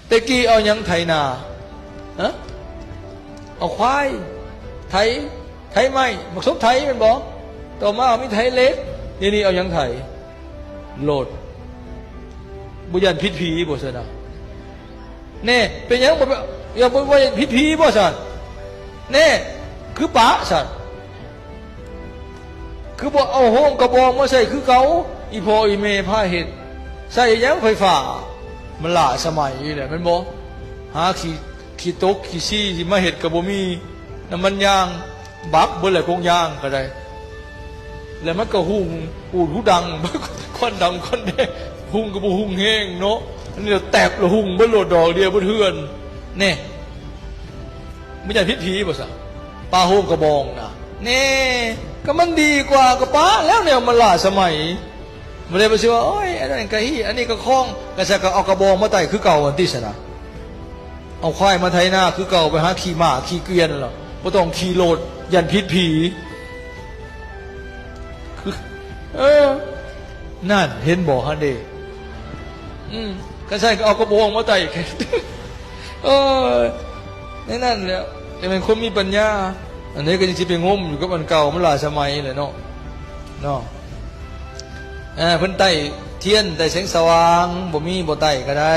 ແຕ່ກີ້ເອົາຫຍັງໄຖນາ? ຮະ? ເອົາຄວາຍໄຖ ໄຖໄມ້ ບັກສົບໄຖແມ່ນບໍ່? ຕໍ່ມາເອົາມີໄຖເຫຼັກ ດຽວນີ້ເອົາຫຍັງໄຖ? ໂລດ. ບໍ່ຢ້ານຜິດຜີບໍ່ຊັ້ນນະ? ແນ່ ເປັນຫຍັງບໍ່ ຢ່າບໍ່ ບໍ່ຢ້ານຜິດຜີບໍ່ຊັ້ນ? ແນ່ ຄືປະຊັ້ນ? ຄືບໍ່ເອົາໂຮງກະບອງມາໃຊ້ຄືເກົ່າ? ອີ່ພໍ່ອີ່ແມ່ພາເຮັດ ໃຊ້ຫຍັງໄຟຟ້າ? ມັນລ້າສະໄໝແຫຼະແມ່ນບໍ່? ຫາຂີ້ ຂີ້ຕົກຂີ້ຊີຊິມາເຮັດກໍບໍ່ມີ ນ້ຳມັນຍາງບັກເບິດແຫຼະ ກົງຍາງກໍໄດ້ ແລ້ວມັນກໍຮຸ່ງອູດຫູດັງ ຄວັນດຳຄວັນແດງ ຮຸ່ງກໍບໍ່ຮຸ່ງແຮງເນາະ ອັນນີ້ລະແຕັບລະຮຸ່ງເບິດໂລດ ດອກດຽວເບິດເຮືອນ. ແນ່ ບໍ່ຢ້ານຜິດຜີບໍ່ຊະ? ປະໂຮງກະບອງນະ ແນ່ ກໍມັນດີກວ່າ ກໍປະແລ້ວ ແນວມັນລ້າສະໄໝ. ບໍ່ໄດ້ວ່າຊິວ່າ ໂອ້ຍ ອັນນັ້ນກະຮີ້ ອັນນີ້ກະຄອງ ກະຊັ້ນກະເອົາກະບອງມາໄຕ້ຄືເກົ່າຫັ້ນຕິຊັ້ນນະ? ເອົາຄວາຍມາໄຖນາຄືເກົ່າ ໄປຫາຂີ່ມ້າຂີ່ເກວຽນລະ ບໍ່ຕ້ອງຂີ່ໂລດ ຢ້ານຜິດຜີ. ເອີ ນັ້ນ ເຫັນບໍ່ຫັ້ນເດ? ອືມ ຄັນຊັ້ນກໍເອົາກະບອງມາໄຕ້ ເອີ ໃນນັ້ນແຫຼະ ແຕ່ແມ່ນຄົນມີປັນຍາ ອັນນີ້ກໍຍັງຊິໄປງົມຢູ່ກັບອັນເກົ່າ ມັນຫຼາຍສະໄໝແຫຼະເນາະ ເນາະ. ເອີ ເພິ່ນໄຕ້ທຽນ ໄຕ້ແສງສະຫວ່າງ ບໍ່ມີບໍ່ໄຕ້ກໍໄດ້.